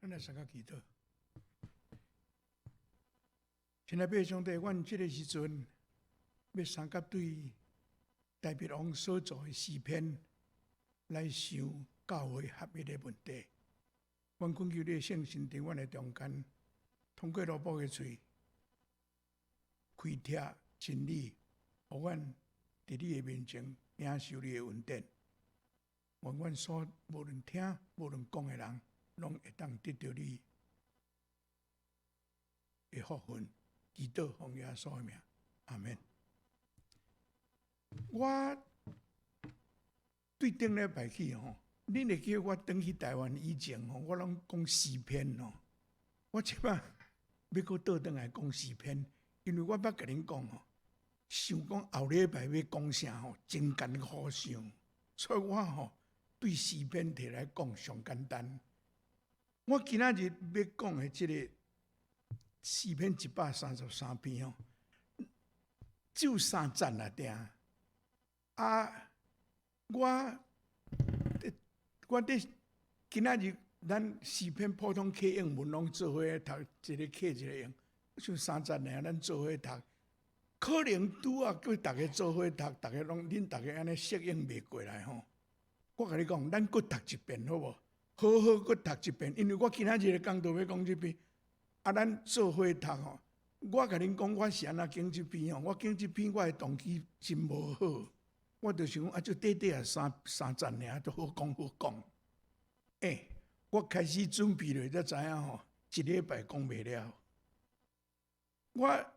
咱來相佮祈禱。親愛的上帝，阮這个時陣欲相佮對大衛王所做的詩篇來想教會合一的問題。阮懇求你的聖神佇阮的中間，通過羅布的喙，開拓真理，予阮佇你的面前領受你的恩典。願阮所無論聽無論講的人，攏會當得著你的福分。祈禱奉耶穌的名，阿門。我對頂禮拜起吼，恁會記得我轉去台灣以前吼，我攏講詩篇吼。我這擺欲閣倒轉來講詩篇，因為我捌共恁講吼，想講後禮拜欲講啥吼，真艱苦想，所以我吼對詩篇提來講上簡單。我今仔日欲講的這個詩篇133篇吼，只有三節爾定。啊，我佇今仔日咱詩篇普通課英文攏做伙讀，一个課一个用，像三節爾，咱做伙讀，可能拄仔叫逐家做伙讀，逐家攏恁逐家按呢適應袂過來吼。我共你講，咱閣讀一遍好無？好好閣讀一遍，因為我今仔日的講道欲講這篇，啊，咱做伙讀吼。我共恁講，我是按怎揀這篇吼？我揀這篇，我的動機真無好。我就想講啊，就短短仔三節爾，都好講好講。欸，我開始準備落才知影吼，一禮拜講袂了。我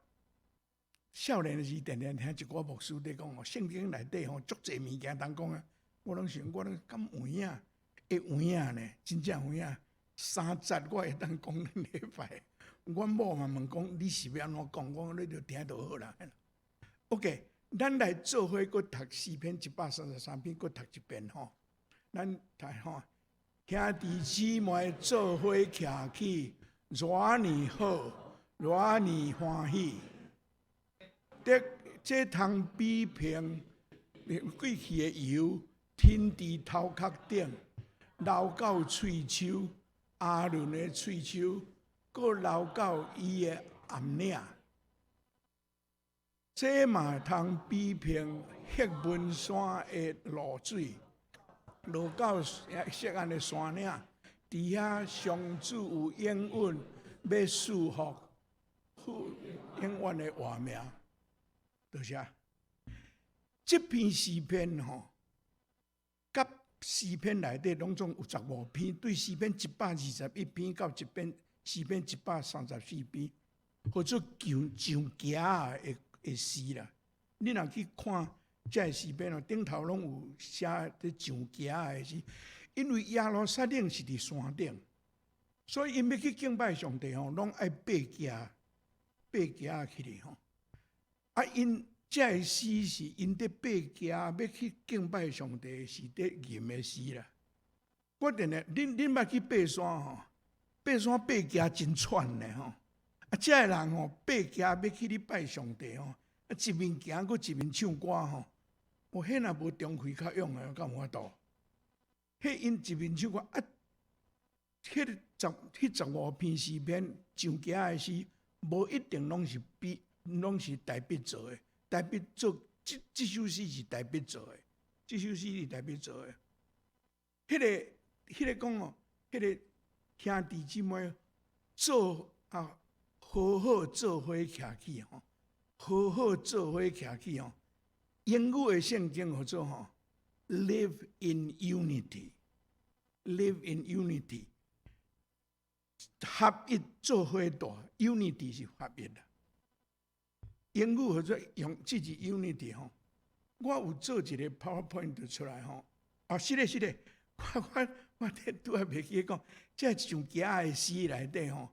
少年時定定聽一寡牧師佇講吼，聖經內底吼足濟物件通講啊。我攏想，我攏敢有影？會有影呢？真正有影？三節我會當講兩禮拜。阮某嘛問講，你是欲按怎講？我講你就聽就好啦。OK，咱來做伙閣讀詩篇一百三十三篇，閣讀一遍吼。咱讀吼，兄弟姊妹做伙徛起，偌爾好，偌爾歡喜。得這通比評貴氣的油，添佇頭殼頂，流到喙鬚，亞倫的喙鬚，閣流到伊的頷領。這嘛通比評赫門山的露水，落到錫安的山嶺，佇遐上主有應允，欲賜福，永遠的活命。多謝。這篇詩篇吼，佮詩篇內底攏總有15篇，對詩篇121篇到一篇詩篇134篇，號做上橋仔的詩啦。你若去看這个詩篇哦，頂頭攏有寫佇上橋仔的詩，因為耶路撒冷是佇山頂，所以𪜶欲去敬拜上帝吼，攏愛爬橋，爬橋去哩吼。啊，𪜶這个詩是𪜶佇爬橋欲去敬拜上帝時佇吟的詩啦。我定定，恁捌去爬山吼？爬山爬橋真喘的吼。啊，這个人吼爬橋欲去咧拜上帝吼，啊一面行閣一面唱歌吼。哦，彼若無中氣較勇的，敢有法度？彼𪜶一面唱歌啊，彼15篇詩篇上橋的詩，無一定攏是比，攏是大衛做的。大衛做這首詩是大衛做的，這首詩是大衛做的。彼個講哦，彼個兄弟姊妹做啊，好好做伙徛起吼，好好做伙徛起吼。英語的聖經號做吼，live in unity，live in unity，合一做伙住，unity 是合一啦。英語號做用這字 unity 吼，我有做一個 PowerPoint 出來吼。啊，是的，是的，我拄仔袂記得講，這上橋仔的詩內底吼，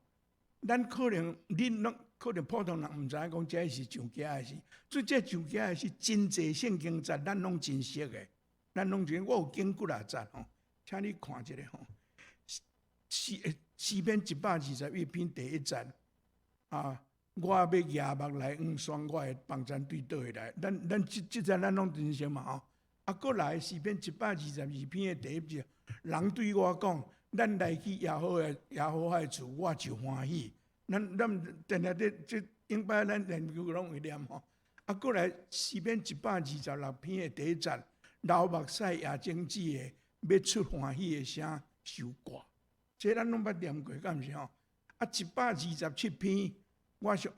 咱可能恁攏可能普通人毋知影講這是上橋仔的詩，所以這上橋仔的詩真濟聖經節咱攏真熟的，咱攏真我有揀幾若節吼，請你看一下吼。詩篇121篇第一節啊。我欲舉目來向山，我的幫贊對佗位來？咱這節咱攏真熟嘛吼。啊，閣來詩篇122篇的第一節，人對我講：咱來去耶和華的厝，我就歡喜。咱定定咧這應擺咱研究攏會念吼。啊，閣來詩篇126篇的第一節，流目屎也種子的，欲出歡喜的聲收割。這咱攏捌念過，敢毋是吼？啊，127篇，我想，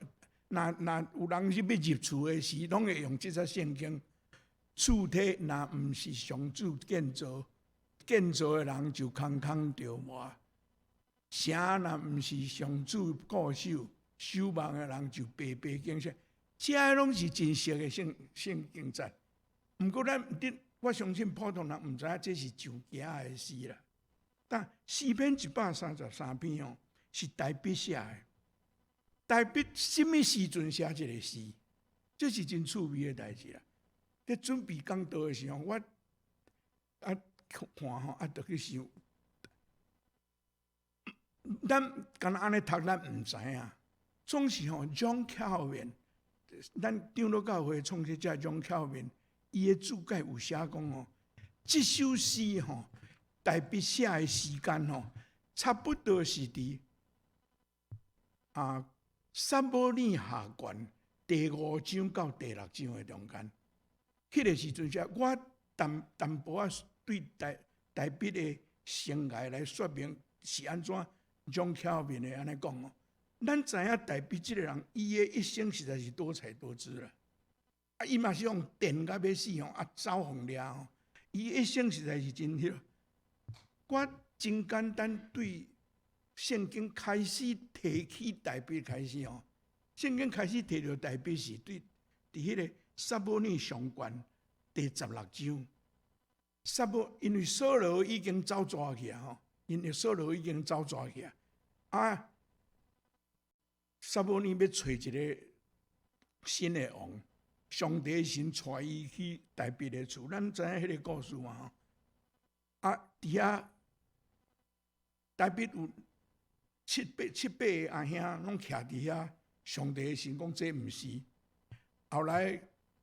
若有人是欲入厝的時，攏會用這節聖經。厝體若毋是上主建造，建造的人就空空著磨；城若毋是上主固守，守望的人就白白警醒。這攏是真實的聖經節。毋過咱佇我相信普通人毋知影這是上行的詩啦。但詩篇133篇哦，是大衛寫的。大衛啥物時陣寫這個詩？這是真趣味的代誌啦。佇準備講道的時候，我啊看吼，啊，就去想，咱敢若按呢讀，咱毋知影。總是吼，John Calvin，咱長老教會創始者 John Calvin，伊的注解有寫講吼，這首詩吼，大衛寫的時間吼，差不多是佇啊撒母耳下卷第五章到第六章的中間。彼個時陣寫，我淡淡薄仔對大衛的生涯來說明是按怎 John Calvin 的按呢講哦。咱知影大衛這個人，伊的一生實在是多彩多姿啦。啊，伊嘛是予電甲欲死吼，啊走予掠吼。伊一生實在是真彼。我真簡單對聖經開始提起大衛開始吼，聖經開始提著大衛是對佇彼個撒母耳上卷第16章。撒母因為掃羅已經走逝去啊吼，因為掃羅已經走逝去啊，啊，撒母耳欲揣一個新的王，上帝神帶伊去大衛的厝，咱知影彼個故事嘛吼。啊，佇遐大衛有七八個阿兄攏徛佇遐，上帝的神講這毋是。後來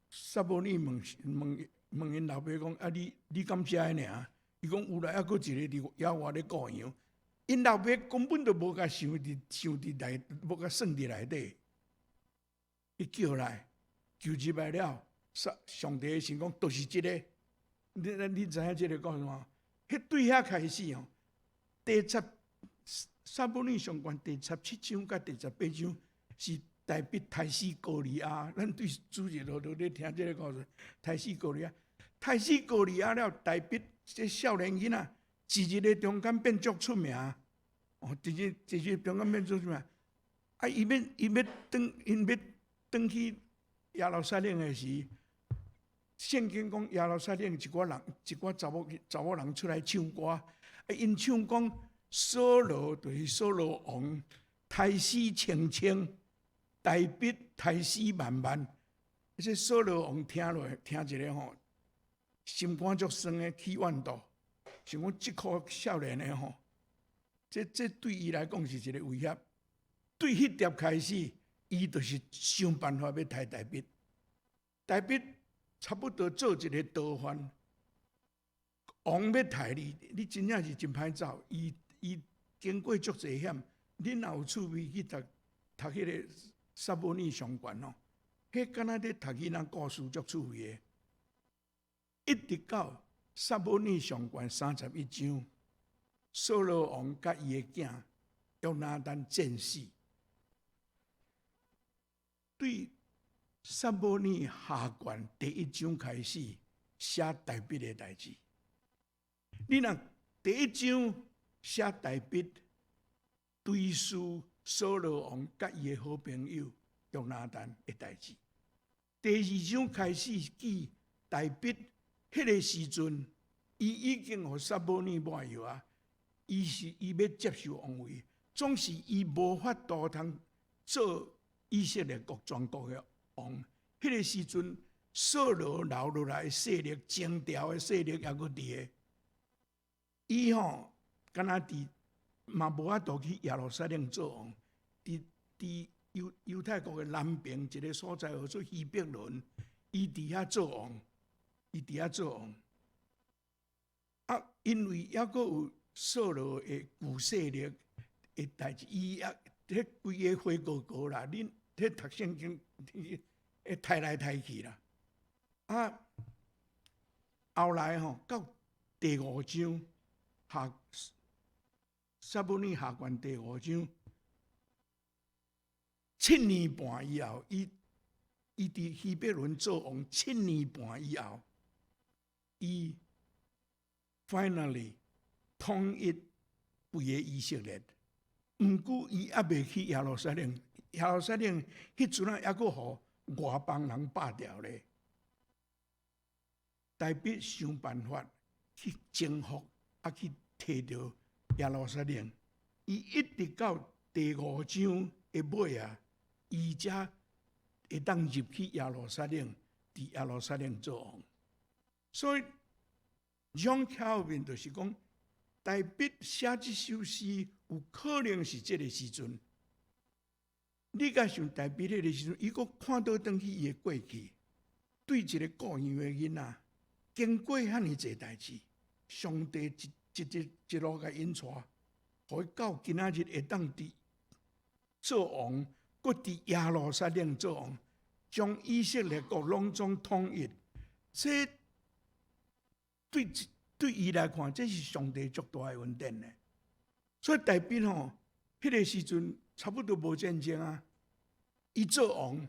撒母耳問問問𪜶老爸講：啊，你敢遮爾？伊講有啦，猶閣一個佇野外咧顧羊。𪜶老爸根本就無共想佇內，無共算佇內底。伊叫來，叫入來了，上帝的神講，就是這個。你知影這個故事無？彼對遐開始吼，第十撒母耳上卷第17章佮第18章是大衛刣死歌利亞。咱對主日路都咧聽這個故事，刣死歌利亞，刣死歌利亞了，大衛這少年囡仔，一日的中間變足出名。哦，一日中間變足出名。啊，伊欲轉去耶路撒冷的時，聖經講耶路撒冷一寡人，一寡查某人出來唱歌，啊，𪜶唱講掃羅就是掃羅王，刣死千千，大衛刣死萬萬。這掃羅王聽落聽一下吼，心肝足酸的起怨妒，想講這箍少年的吼，這對伊來講是一個威脅。對彼粒開始，伊就是想辦法欲刣大衛。大衛差不多做一個逃犯，王欲刣你，你真正是真歹走。伊經過足濟險，恁若有趣味去讀讀彼個撒母耳上卷吼，彼敢若咧讀囡仔故事足趣味的。一直到撒母耳上卷31章，掃羅王佮伊的囝約拿單戰死。對撒母耳下卷第一章開始寫大衛的代誌。你若第一章寫大衛追思掃羅王佮伊的好朋友約拿單的代誌。第二章開始記大衛彼個時陣，伊已經予撒母耳抹油啊，伊是伊欲接受王位，總是伊無法度通做以色列國全國的王。彼個時陣，掃羅留落來的勢力、前朝的勢力猶閣佇個，伊吼敢若佇嘛無法度去耶路撒冷做王，佇猶太國的南邊一個所在號做希伯崙，伊佇遐做王，伊佇遐做王。啊，因為猶閣有掃羅的舊勢力的代誌，伊啊，彼規个火鍋鍋啦，恁彼讀聖經會刣來刣去啦。啊，後來吼到第五章下撒母耳下卷第五章，七年半以後，伊佇希伯崙做王七年半以後，伊 finally 統一規个以色列。毋過伊猶未去耶路撒冷，耶路撒冷彼陣仔猶閣予外邦人霸掉咧。大衛想辦法去征服，啊去提著耶路撒冷。伊一直到第五章的尾啊，伊才會當入去耶路撒冷，佇耶路撒冷做王。所以，John Calvin 就是講，大衛寫這首詩有可能是這个時陣。你敢想大衛彼个時陣，伊閣看倒轉去伊的過去，對一个顧羊的囡仔，經過遐爾濟代誌，上帝一一一路共引帶，予伊到今仔日會當佇做王，閣佇耶路撒冷做王，將以色列國攏總統一。這對伊來看，這是上帝足大的恩典呢。所以大衛吼，彼个時陣差不多無戰爭啊，伊做王，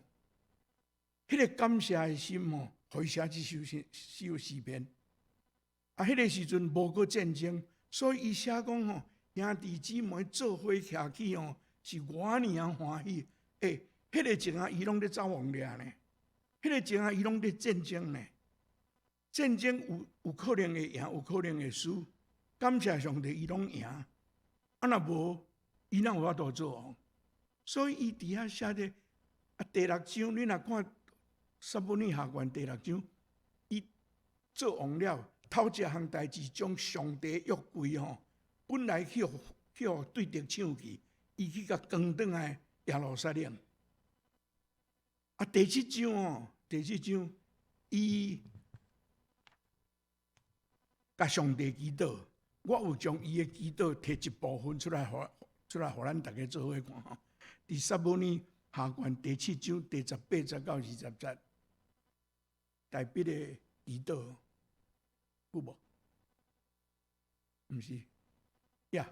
彼个感謝的心吼，予伊寫這首詩首詩篇。啊，彼个時陣無閣戰爭，所以伊寫講吼，兄弟姊妹做伙徛起吼，是偌爾仔歡喜。欸，彼个前啊，伊攏咧走王掠呢，彼个前啊，伊攏咧戰爭呢。戰爭有可能會贏，有可能會輸。感謝上帝，伊攏贏。啊，若無，伊哪有法度做王？所以伊佇遐寫咧，啊，第六章你若看撒母耳下卷第六章，伊做王了，頭一項代誌將上帝約櫃吼，本來去予對敵搶去，伊去共扛轉來耶路撒冷。啊，第七章哦，第七章，伊共上帝祈禱，我有將伊的祈禱提一部分出來，予咱逐家做伙看吼。佇撒母耳下卷第七章第18節到20節，大衛的祈禱，有無？毋是，呀，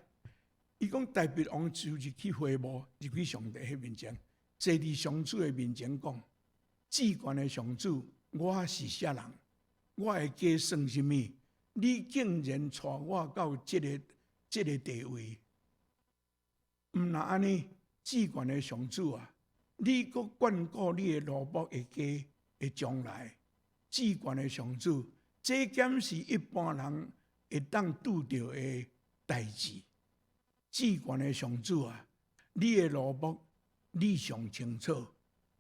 伊講大衛王就入去會幕，入去上帝彼面前，坐佇上主的面前講：至懸的上主，我是啥人？我的家算啥物？你竟然帶我到這个地位，毋若按呢？至懸的上主啊，你閣眷顧你的奴僕的家的將來。至懸的上主，這敢是一般人會當拄著的代誌？至懸的上主啊，你的奴僕你上清楚，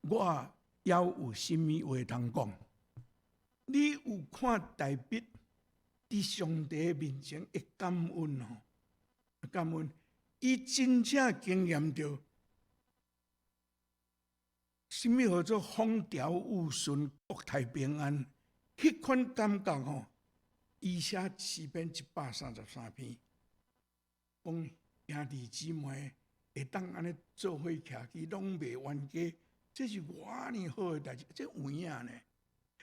我猶有啥物話通講？你有看大衛佇上帝面前的感恩吼？感恩，伊真正經驗著，啥物號做風調雨順、國泰平安，彼款感覺吼。伊寫詩篇133篇，講兄弟姊妹會當按呢做伙徛起，攏袂冤家，這是偌爾好的代誌，這有影呢。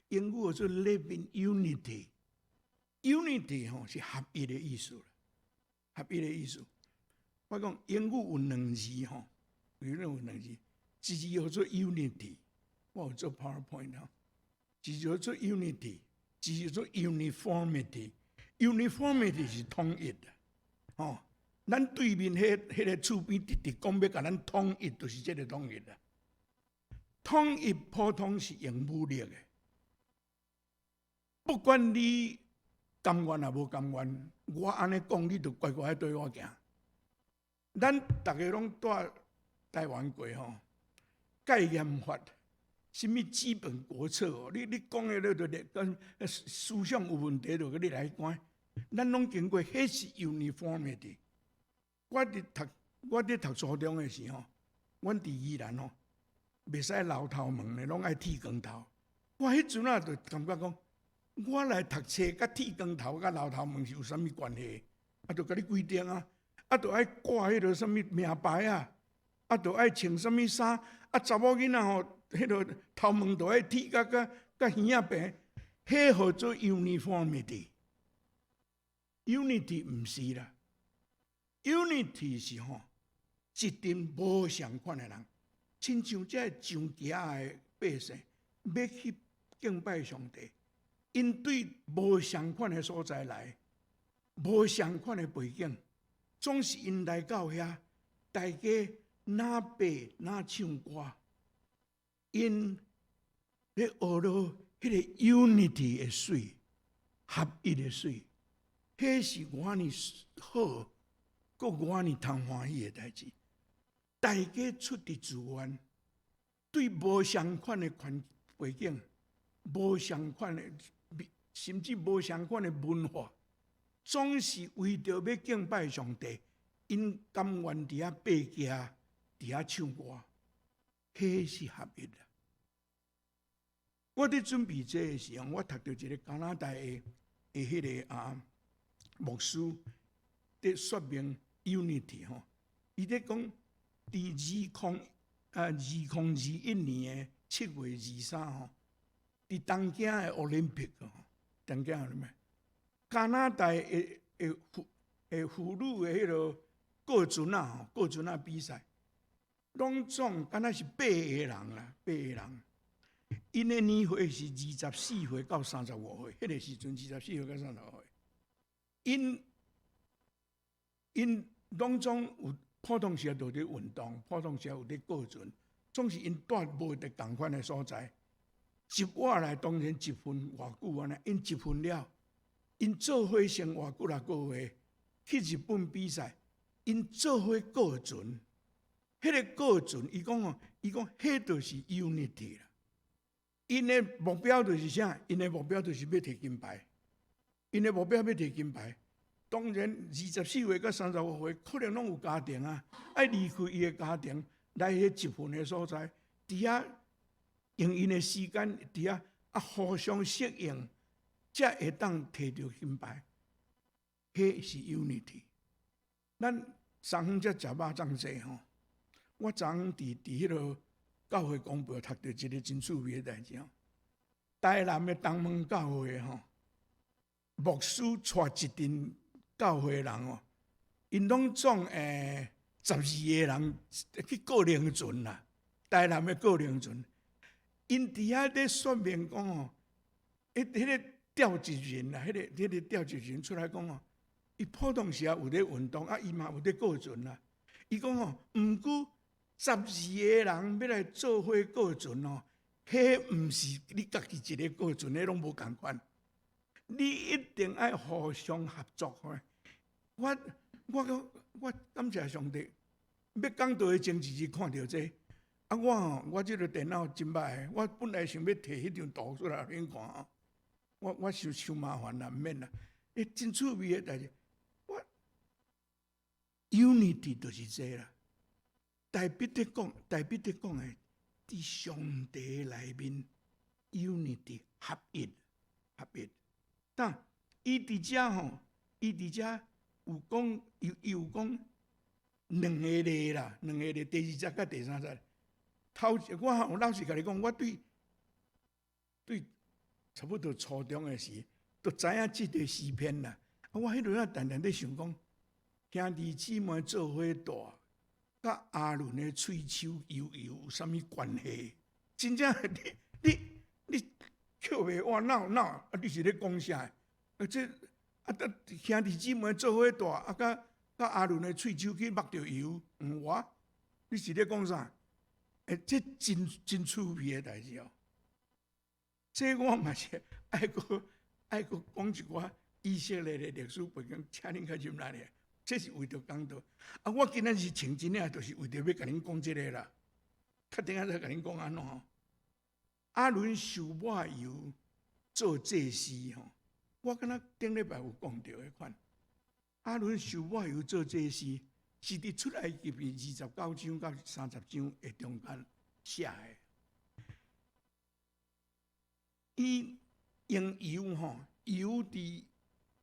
英語叫做 live in unity，unity 吼是合一的意思啦，合一的意思。我講英語有兩字吼，英語有兩字，一字叫做 unity，我有做 PowerPoint 吼，一字叫做 unity，一字叫做 uniformity。uniformity 是統一的，吼。咱對面彼个厝邊直直講欲共咱統一，就是這个統一啦。統一普通是用武力的，不管你甘願抑無甘願，我按呢講，你就乖乖綴綴我行。咱逐家攏蹛台灣過吼，戒嚴法，啥物基本國策哦？你講的你就跟思想有問題，就閣你來關。咱攏經過，彼是 uniformity。我佇讀初中的時候，阮佇宜蘭吼，袂使留頭毛的，攏愛剃光頭。我彼陣仔就感覺講，我來讀冊佮剃光頭佮留頭毛是有啥物關係？啊，就共你規定啊，啊，就愛掛彼個啥物名牌啊，啊，就愛穿啥物衫，啊，查某囡仔吼，彼個頭毛就愛剃甲甲甲耳仔平，彼號做 uniformity。Unity 毋是啦，Unity 是吼一陣無相款的人，親像這個上墘的百姓，欲去敬拜上帝，𪜶對無相款的所在來，無相款的背景，總是𪜶來到遐，大家若爬若唱歌，𪜶咧學著彼個 unity 的媠，合一的媠。彼是偌爾好，閣偌爾通歡喜的代誌。大家出佇自願，對無相款的環背景、無相款的，甚至無相款的文化，總是為著欲敬拜上帝，𪜶甘願佇遐爬徛，佇遐唱歌，彼是合一啦。我佇準備這个時候，我讀著一个加拿大的彼个牧師佇說明 unity 吼，伊咧講佇2021年的7月23吼，佇東京的奧林匹克吼，東京的咩？加拿大的婦女的彼个過船仔吼，過船仔比賽，攏總敢若是八個人啦，八個人。𪜶的年歲是24歲到35歲，彼个時陣24歲到35歲。𪜶攏總有普通時就佇運動，普通時有佇過船，總是𪜶蹛無佇仝款的所在。集活來當然集訓偌久按呢，𪜶集訓了，𪜶做伙生活幾若個月，去日本比賽，𪜶做伙過船，彼個過船，伊講哦，伊講彼就是 unity 啦。𪜶的目標就是啥？𪜶的目標就是欲摕金牌。𪜶的目標欲摕金牌。當然，24歲到35歲，可能攏有家庭啊，愛離開伊的家庭來彼集訓的所在，佇遐用𪜶的時間佇遐啊互相適應，才會當摕著金牌。彼是 unity。咱昨昏才食肉粽濟吼，我昨昏佇彼个教會公報讀著一个真趣味的代誌吼。台南的東門教會吼，牧師帶一陣教會人哦，𪜶攏總12個人去過龍船啦，台南的過龍船，𪜶佇遐咧說明講哦，彼個召集人啦，彼個召集人出來講哦，伊普通時有咧運動，啊，伊嘛有咧過船啦。伊講哦，毋過十二個人欲來做伙過船哦，彼毋是你家己一个過船，彼攏無仝款。你一定愛互相合作。我講我感謝上帝，欲講道的前一日看著這個，啊我吼我這个電腦真歹，我本來想欲提彼張圖出來予恁看吼，我想傷麻煩啦，毋免啦。欸，真趣味的代誌，我 unity 就是這啦。大衛咧講的，佇上帝內面 unity 合一，合一。但伊佇遮吼，伊佇遮有講，伊有講兩个例啦，兩个例，第二節佮第三節。頭一我我老實共你講，我對差不多初中的時，就知影這个詩篇啦。啊，我彼陣仔定定咧想講，兄弟姊妹做伙蹛，佮亞倫的喙鬚油油有啥物關係？真正你扣袂完，哪有哪有？啊，你是咧講啥？啊，這啊，得兄弟姊妹做伙蹛，啊，佮亞倫的喙鬚去目著油，我，你是咧講啥？欸，這真真趣味的代誌哦。這我嘛是愛閣愛閣講一寡以色列的歷史背景，請恁較入來咧。這是為著講道。啊，我今仔日穿真領，就是為著欲共恁講這个啦。較等下再共恁講按怎吼。亞倫受抹油做祭司吼，我敢若頂禮拜有講著彼款。亞倫受抹油做祭司，是佇出埃及記29章到30章的中間寫的。伊用油吼，油佇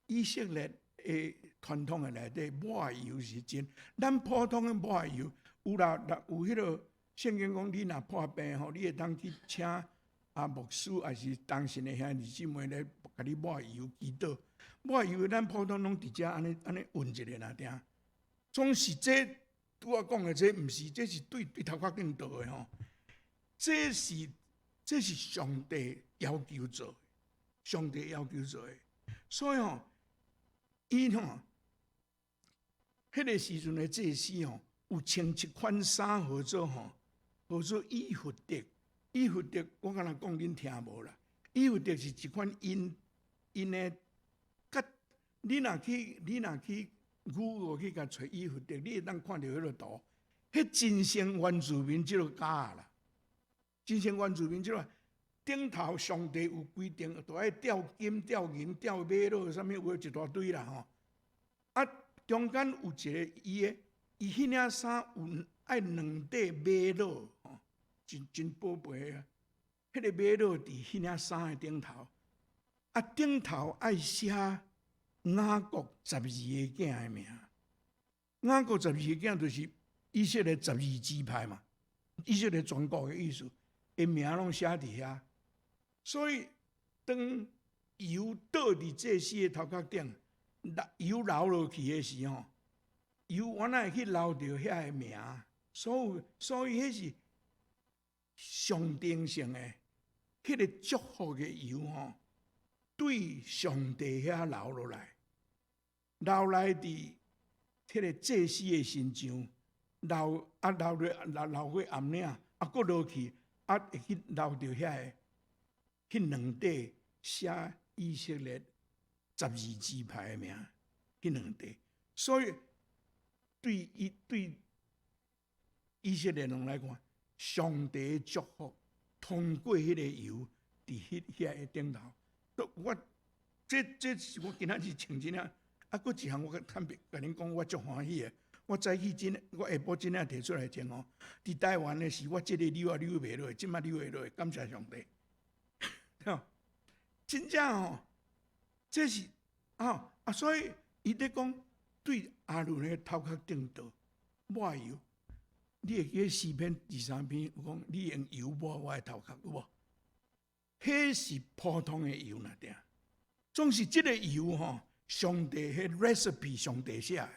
以色列的傳統的內底抹油是真，咱普通的抹油有啦，有彼個聖經講，你若破病吼，你會當去請啊牧師，抑是同信的兄弟姊妹來共你抹油祈禱。抹油咱普通攏佇遮按呢按呢勻一下爾定。總是這拄仔講的這毋是，這是對對頭殼頂倒的吼。這是上帝要求做的，上帝要求做的。所以吼，伊吼，彼個時陣的祭司吼，有穿一款衫號做吼，號做以弗得。以弗得，我敢若講恁聽無啦？以弗得是一款𪜶𪜶的，佮你若去 Google 去共揣以弗得，你會當看著彼個圖，彼真像原住民這个甲啦，真像原住民這個頂頭上帝有規定，都愛吊金、吊銀、吊瑪瑙，啥物有一大堆啦吼。啊，中間有一个伊的，伊彼領衫有愛兩塊瑪瑙吼，真真寶貝啊！彼個瑪瑙佇彼領衫的頂頭，啊頂頭愛寫雅各十二個囝的名。雅各十二個囝就是以色列十二支派嘛，以色列全國的意思，伊名攏寫佇遐。所以當油倒佇祭司的頭殼頂，油流落去的時候，油原來會去流著遐个名，所以彼是象徵性的，彼個祝福的油吼，對上帝遐流落來，流來佇彼個祭司的身上，流啊流落流流過頷領，啊閣落去，啊會去流著遐個，彼兩塊寫以色列十二支派的名，彼兩塊，所以對以色列人來看，上帝祝福通過彼個油佇彼遐個頂頭。我這是我今仔日穿這領，啊，閣一項我坦白共恁講，我足歡喜的。我早起真，我下晡真仔提出來穿吼，佇台灣的時，我這个扭啊扭袂落，這馬扭會落，感謝上帝。吼，真正吼，這是啊啊，所以伊咧講對亞倫的頭殼頂倒抹油，你會記得詩篇23篇有講，你用油抹我的頭殼，有無？彼是普通的油爾定，總是這个油吼，上帝彼 recipe 上帝寫的，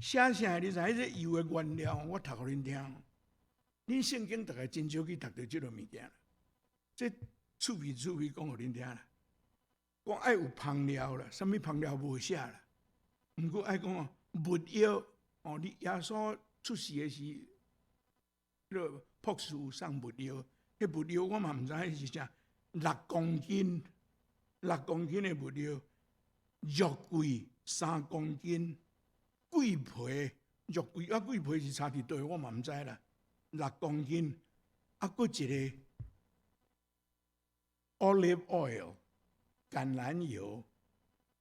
寫啥？你知彼个油的原料，我讀予恁聽。恁聖經大概真少去讀著這个物件，這趣味趣味講予恁聽啦。講愛有香料啦，啥物香料無寫啦。毋過愛講哦，沒藥哦，你耶穌出世的時，彼个博士有送沒藥，彼沒藥我嘛毋知彼是啥，六公斤，六公斤的沒藥，肉桂3公斤，桂皮，肉桂啊桂皮是差佇佗，我嘛毋知啦，六公斤，啊，閣一個 olive oil 橄欖油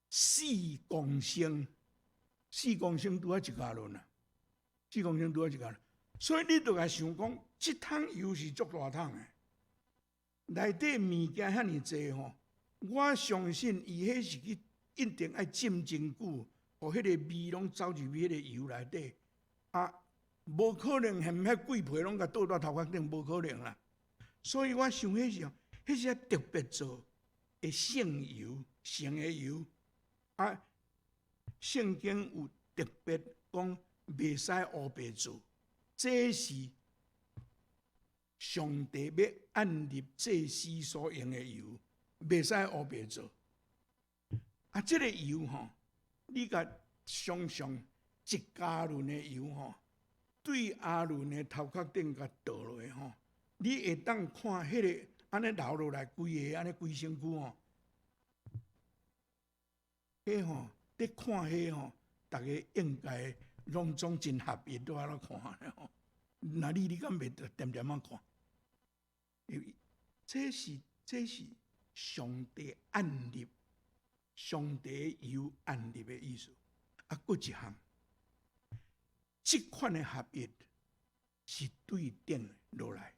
四公升，四公升拄仔一加侖啊，四公升拄仔一加侖，所以你著共想講，這桶油是足大桶的，內底物件遐爾濟吼，我相信伊彼是去一定愛浸真久，予彼個味攏走入去彼個油內底，啊，無可能連彼桂皮攏共倒佇頭殼頂，無可能啦。所以我想彼是，彼是特別做的聖油、聖的油，啊，聖經有特別講袂使烏白做，這是上帝欲按立祭司所用的油，袂使烏白做。啊，這个油吼，你共想象一加侖的油吼，對亞倫的頭殼頂共倒落去吼，你會當看彼个按呢流落來，規个按呢規身軀吼，彼吼佇看彼吼，逐家應該攏總真合一，都按呢看咧吼。若你你敢袂恬恬仔看？因為這是上帝按立，上帝油按立的意思。啊，閣一項，這款的合一是對頂落來，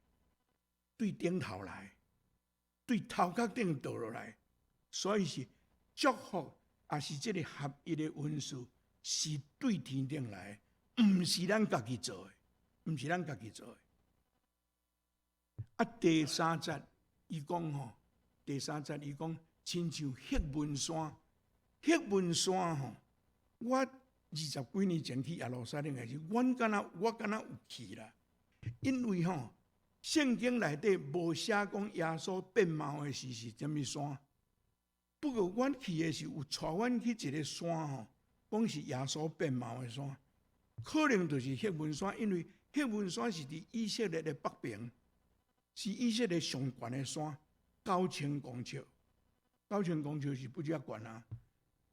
對頂頭來，對頭殼頂倒落來，所以是祝福也是這个合一的恩賜，是對天頂來，毋是咱家己做的，毋是咱家己做的。啊，第三節伊講吼，第三節伊講，親像黑文山，黑文山吼，我20幾年前去耶路撒冷的時，阮敢若有去啦，因為吼，聖經內底無寫講耶穌變貌的時是啥物山。不過，阮去的時有帶阮去一个山吼，講是耶穌變貌的山，可能就是黑文山，因為黑文山是佇以色列的北邊，是以色列上懸的山，9000公尺。九千公尺是不遮懸啊！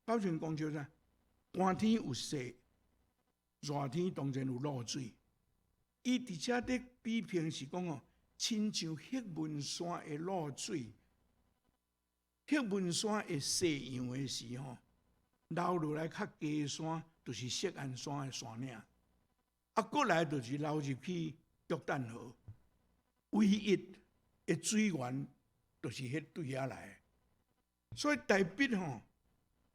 九千公尺啥？寒天有雪，熱天當然有露水。伊佇遮咧比評是講哦，親像黑文山的露水。黑文山的雪樣的時吼，流落來較低山，就是錫安山的山嶺。啊，過來就是流入去約旦河，唯一的水源就是彼對遐來。所以大衛吼，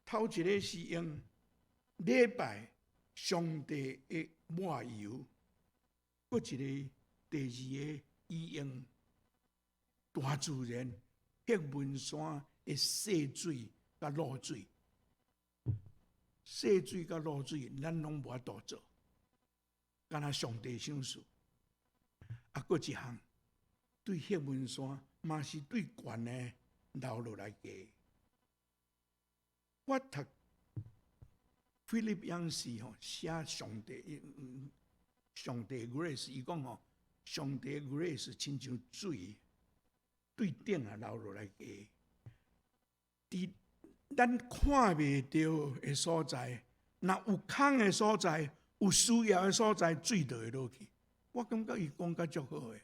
頭一个是用禮拜上帝的抹油，閣一个第二个，伊用大自然黑文山的雪水佮露水，雪水佮露水，咱攏無法度做，敢若上帝賞賜。啊，閣一項對黑文山嘛是對懸的流落來加。我讀 Philip Yancey 吼寫上帝，上帝 grace，伊講吼，上帝 grace 親像水對頂啊流落來加。佇咱看袂著的所在，若有空的所在，有需要的所在，水就會落去。我感覺伊講甲足好的。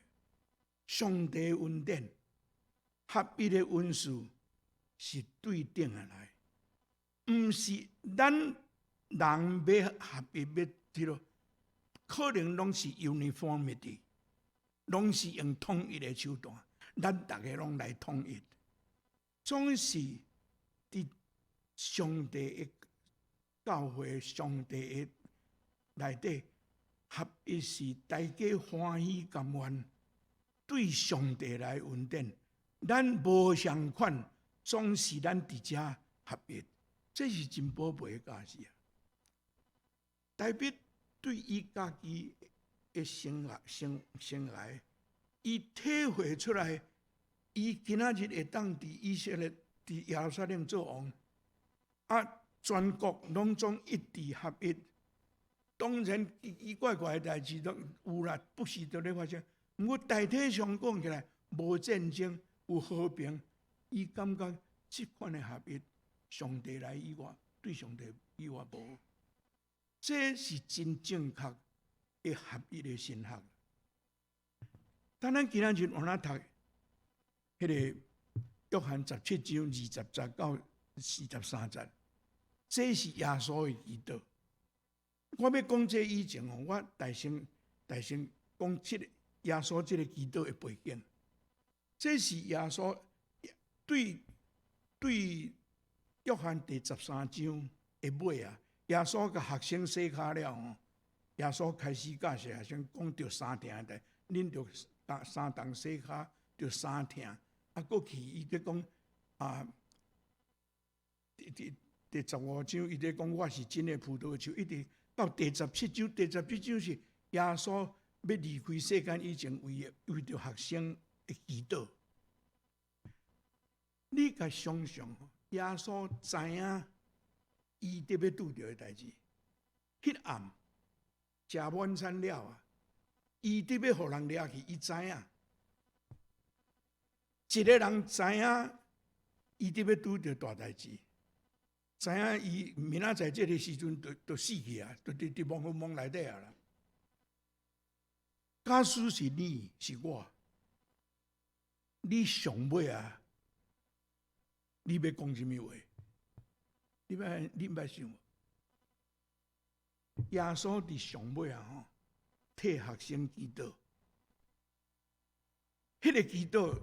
上帝恩典，合一的恩賜是對頂仔來，毋是咱人欲合一欲彼囉，可能攏是 uniformity，攏是用統一的手段，咱逐个攏來統一，總是佇上帝的教會、上帝的內底合一是大家歡喜甘願對上帝來恩典，咱無相款，總是咱佇遮合一，這是真寶貝的教示啊！大衛對伊家己的生涯、生涯，伊體會出來，伊今仔日會當佇以色列、佇耶路撒冷做王，啊，全國攏總一致合一。當然奇奇怪怪的代誌攏有啦，不時都咧發生。毋過大體上講起來，無戰爭，有和平。伊感覺這款的合一，上帝來以外，對上帝以外無。這是真正確的合一的神學。當咱今仔日往哪讀彼個約翰17章20節到43節，這是耶穌的祈禱。我欲講這以前吼，我大先講這个耶穌這个祈禱的背景。這是耶穌對約翰第13章的尾啊，耶穌共學生洗跤了吼，耶穌開始教示學生講著相疼的，恁著相同洗跤著相疼。啊，過去伊咧講啊，第15章伊咧講我是真的葡萄樹，一直到第十七章，第十七章是耶穌欲離開世間以前，為著學生的祈禱。你共想象，耶穌知影伊佇欲拄著的代誌，彼暗食晚餐了啊，伊佇欲予人掠去，伊知影。一个人知影伊佇欲拄著大代誌，知影伊明仔載這个時陣就死去啊，就佇墓墳墓內底啊啦。假使是你是我，你上尾啊，你欲講啥物話？你捌想無？耶穌佇上尾啊吼，替學生祈禱，彼個祈禱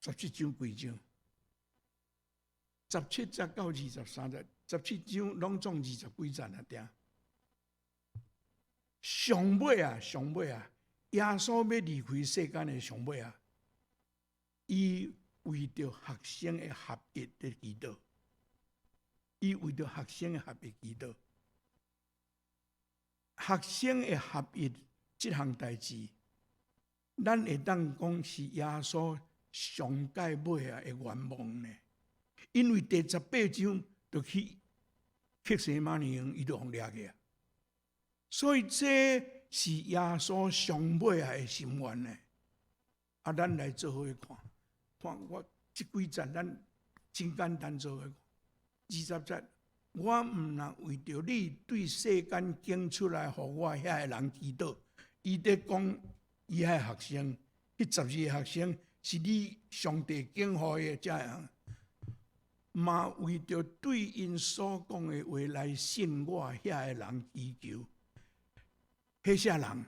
十七章規章。17節到23節，十七章攏總二十幾節啊，定。上尾啊，上尾啊，耶穌欲離開世間的上尾啊，伊為著學生的合一佇祈禱，伊為著學生的合一祈禱，學生的合一這項代誌，咱會當講是耶穌上蓋尾啊的願望呢。因為第十八章就去客西馬尼園，伊就予掠去啊。所以這是耶穌上尾啊的心願呢。啊，咱來做伙看，看我這幾節咱真簡單做伙看。20節，我毋但為著你對世間揀出來予我遐个人祈禱，伊佇講伊遐學生，彼12個學生是你上帝揀予的這樣，嘛為著對𪜶所講的話來信我遐个人祈求。彼啥人？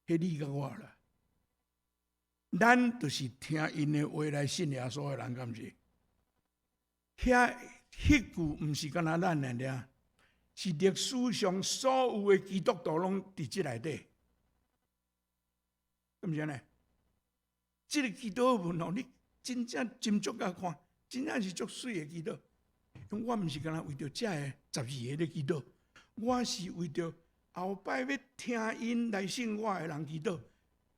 彼你佮我啦。咱就是聽𪜶的話來信耶穌的人，敢毋是？遐彼句毋是干焦咱的爾，是歷史上所有的基督徒攏佇這內底，敢毋是按呢？這个祈禱文哦，你真正斟酌共看，真正是足媠的祈禱。我毋是干焦為著這个十二个咧祈禱，我是為著後擺欲聽𪜶來信我的人祈禱。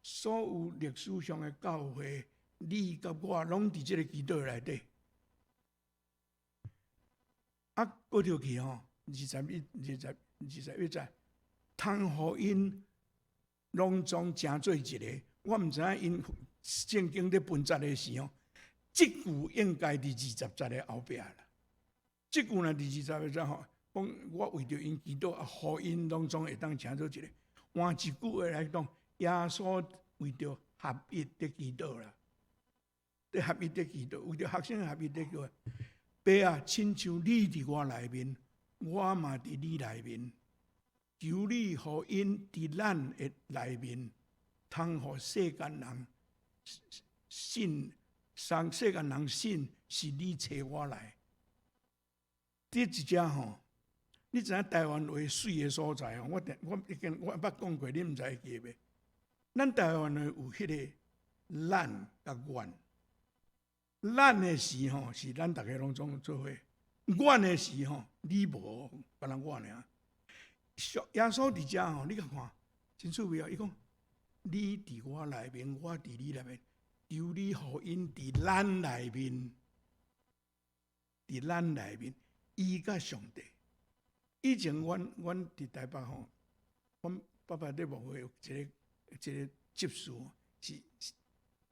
所有歷史上的教會，你佮我攏佇這个祈禱內底。啊，過著去吼，21、20、21節，通予𪜶攏總成做一个。我毋知影𪜶聖經咧分節的時吼，這句應該佇二十節的後壁啦。這句若佇二十節吼，講我為著𪜶祈禱，啊，予𪜶攏總會當成做一个。換一句話來講，耶穌為著合一佇祈禱啦，佇合一佇祈禱，為著學生合一佇祈禱。爸啊，親像你佇我內面，我嘛佇你內面。求你予𪜶佇咱的內面，通予世間人信，讓世間人信是你差我來。這一節吼，你知影台灣話媠的所在吼？我定我已經我捌講過，你毋知會記袂？咱台灣話有彼个咱佮阮。咱的時吼，是咱逐家攏總做伙；阮的時吼，你無，干焦我爾。耶穌佇遮吼，你共看，真趣味哦。伊講：你佇我內面，我佇你內面，求你予𪜶佇咱內面，佇咱內面，伊佮上帝。以前阮阮佇台北吼，阮爸爸咧牧會有一个一个執事，是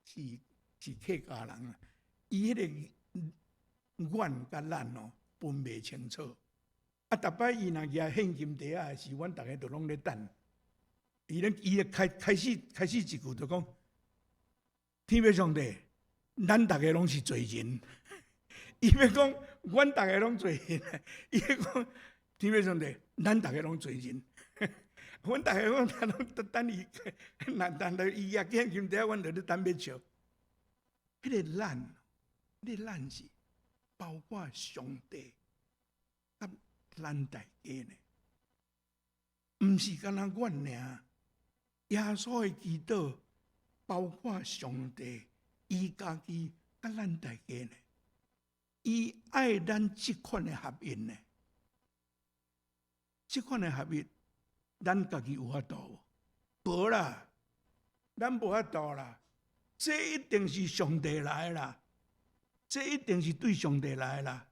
是是客家人啊。伊彼个阮佮咱哦分袂清楚。啊，逐擺伊若舉現金袋仔的時，阮逐家就攏咧等。伊咧伊開開始開始一句就講：天父上帝，咱逐家攏是罪人。伊欲講，阮逐家攏罪人。伊欲講，天父上帝，咱逐家攏罪人。阮逐家攏等等伊，若等到伊舉現金袋仔，阮就咧等欲笑。彼个咱，彼个咱是包括上帝佮咱大家呢，毋是干焦阮爾。耶穌的祈禱包括上帝，伊家己佮咱大家呢，伊愛咱這款的合一呢，這款的合一，咱家己有法度無？無啦，咱無法度啦。這一定是上帝來啦，這一定是對上帝來啦。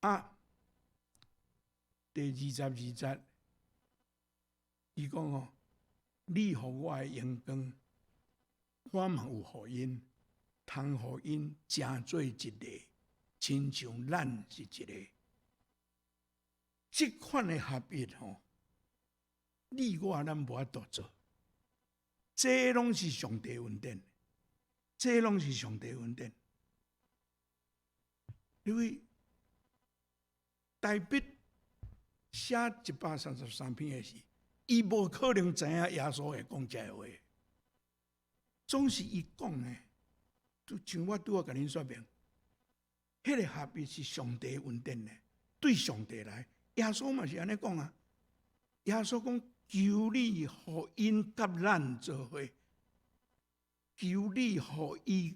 啊，第22節，伊講哦，你予我的榮光，我嘛有予𪜶，通予𪜶成做一個，親像咱是一個。這款的合一吼，你我咱無法度做，這攏是上帝恩典，這攏是上帝恩典。因為大衛寫133篇的時，伊無可能知影耶穌會講這个話，總是伊講的，像我拄仔共恁說明，彼個合一是上帝恩典的，對上帝來，耶穌嘛是按呢講啊。耶穌講：求你予𪜶佮咱做伙，求你予伊，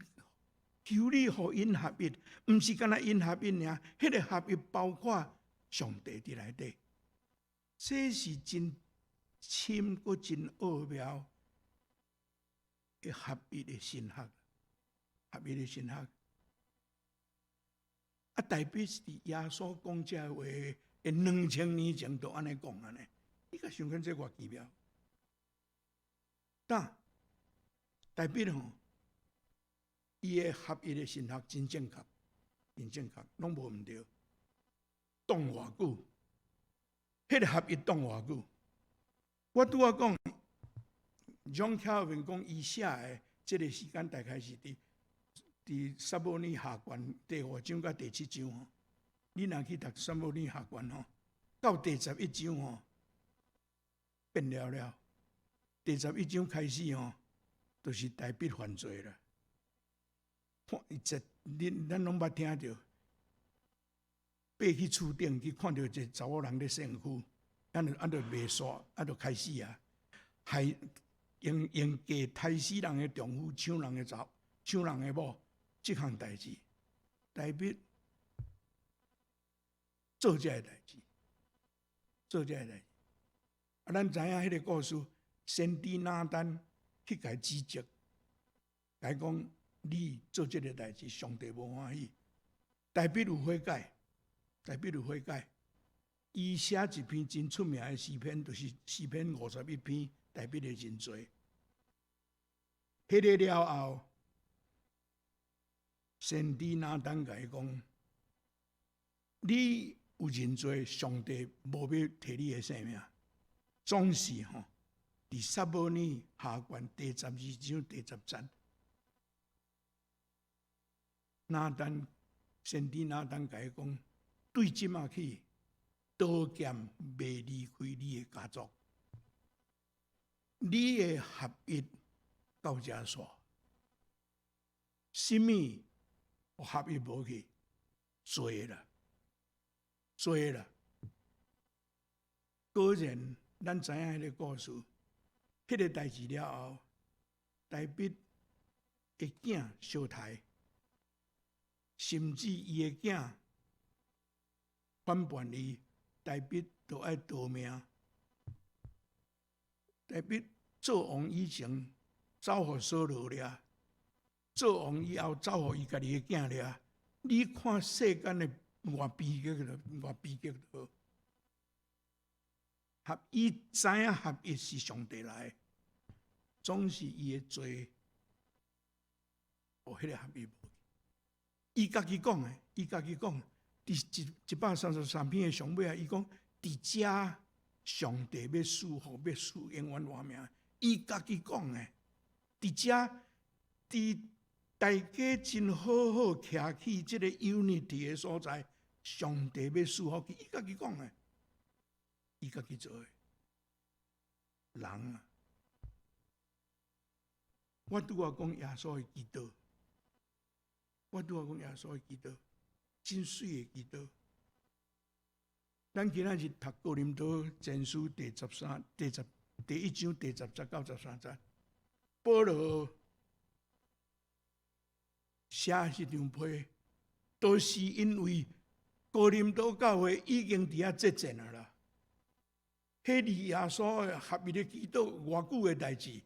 求你予𪜶合一，毋是干焦𪜶合一爾，彼個合一包括上帝佇內底，這是真深閣真奧妙的合一的神學，合一的神學。啊，大衛是佇耶穌講這話的2000年前就按呢講按呢，你共想看這偌奇妙。但大衛吼，伊的合一的神學真正確，真正確，攏無毋對。當偌久？彼個合一當偌久？我拄仔講，John Calvin 講伊寫的這個時間大概是佇撒母耳下卷第五章佮第七章吼。你若去讀撒母耳下卷吼，到第11章吼變了了。第十一章開始吼，就是大衛犯罪啦。看伊這，恁咱攏捌聽著，爬去厝頂去看著一個查某人咧洗身軀，按就袂煞，啊就開始啊，害用用計刣死人的丈夫，搶人的查，搶人的某，這項代誌，大衛做這個代誌，做這個代誌。啊，咱知影彼個故事，先知拿單去共指責，共伊講你做這個代誌，上帝無歡喜。大衛有悔改，大衛有悔改。伊寫一篇真出名的詩篇，就是詩篇51篇，大衛的認罪。彼個了後，先知拿單共伊講：你有認罪，上帝無欲提你的性命。總是吼，佇撒母耳下卷第12章第10節，拿單先知拿單共伊講：對這馬起，刀劍袂離開你的家族，你的合一到遮煞，啥物合一無去？罪啦，罪啦。果然，咱知影彼個故事，彼個代誌了後，大衛的囝相刣，甚至伊的囝反叛伊，大衛就愛逃命。大衛做王以前，走予掃羅掠；做王以後，走予伊家己的囝掠。你看世間的偌悲劇，偌悲劇就合伊知影合一是上帝來，總是伊的罪，予彼個合一無去。伊家己講的，伊家己講，佇133篇的上尾啊，伊講佇遮上帝欲賜福，欲賜永遠活命。伊家己講的，佇遮佇大家真好好徛起這個 unity 的所在，上帝欲賜福，伊家己講的，伊家己做的。人啊，我拄仔講耶穌的祈禱，我拄仔講耶穌的祈禱，真媠的祈禱。咱今仔日讀哥林多前書第十三、第十第一章第10節到13節，保羅寫這張批，都是因為哥林多教會已經佇遐節戰啊啦。彼離耶穌的合一的祈禱偌久的代誌，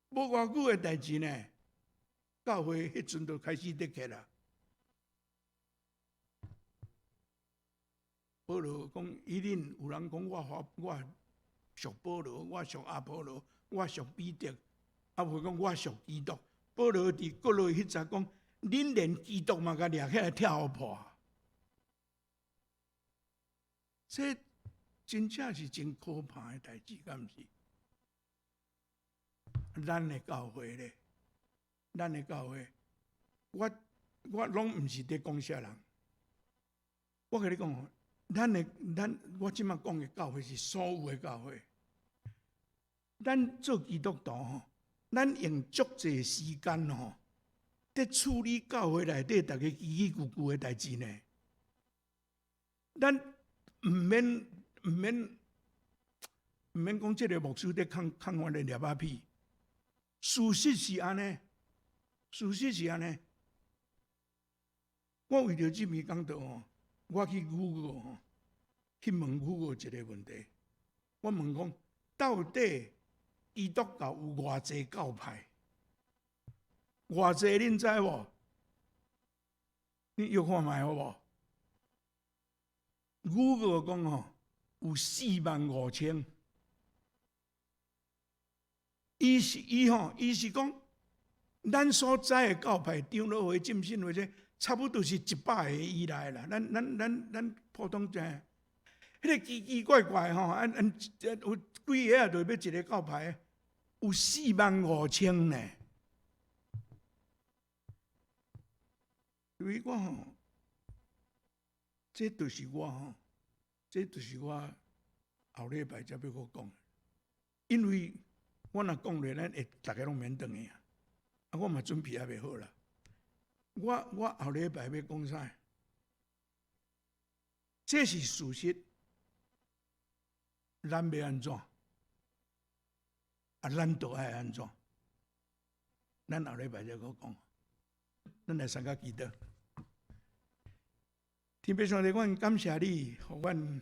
無偌久的代誌呢，教會彼陣就開始得起啦。保羅講，一定有人講我我屬保羅，我屬阿波羅，我屬彼得，啊有講我屬基督。保羅佇國內彼節講，恁連基督嘛共掠起來拆予破，這真正是真可怕的代誌，敢毋是？咱的教會咧，咱的教會，我攏毋是佇講啥人，我共你講，咱的咱我這馬講的教會是所有的教會，咱做基督徒吼，咱用足濟時間吼，佇處理教會內底逐家吱吱咕咕的代誌呢。咱毋免講這个牧師佇控控阮的粒仔屁，事實是按呢，事實是按呢。我為著這篇講道吼，我去 Google 吼，去問 Google 一个問題。我問講，到底基督教有偌濟教派？偌濟恁知無？你約看覓好無？Google 講吼，有45,000。伊是伊吼，伊是講，咱所知的教派，長老會、浸信會這，差不多是100個以內啦。咱普通知，彼个奇奇怪怪吼，按按有幾个啊，就欲一个教派，有四萬五千呢。所以我吼，這就是我吼，這就是我後禮拜才欲閣講，因為我若講落，咱會逐家攏免轉去啊。啊，我嘛準備猶未好啦。我後禮拜欲講啥？這是事實，咱欲按怎？啊，咱著愛按怎？咱後禮拜再閣講。咱來三個祈禱。天父上帝，阮感謝你，予阮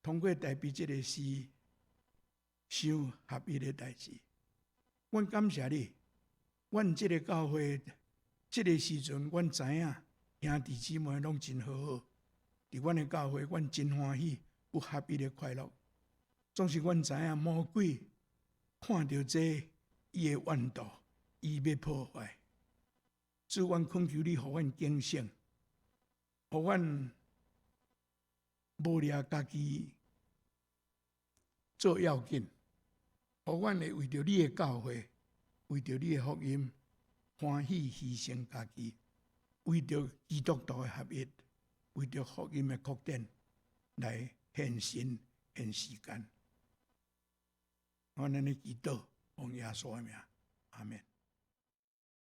通過大衛這个詩想合一的代誌。阮感謝你，阮這个教會這个時陣，阮知影兄弟姊妹攏真和好。佇阮的教會，阮真歡喜，有合一的快樂。總是阮知影魔鬼看著這，伊會怨妒，伊欲破壞。主，阮懇求你，予阮警醒，予阮無掠家己做要緊，予阮會為著你的教會，為著你的福音，歡喜犧牲家己，為著基督徒的合一，為著福音的擴展，來獻身獻時間。我按呢祈禱，奉耶穌的名，阿門。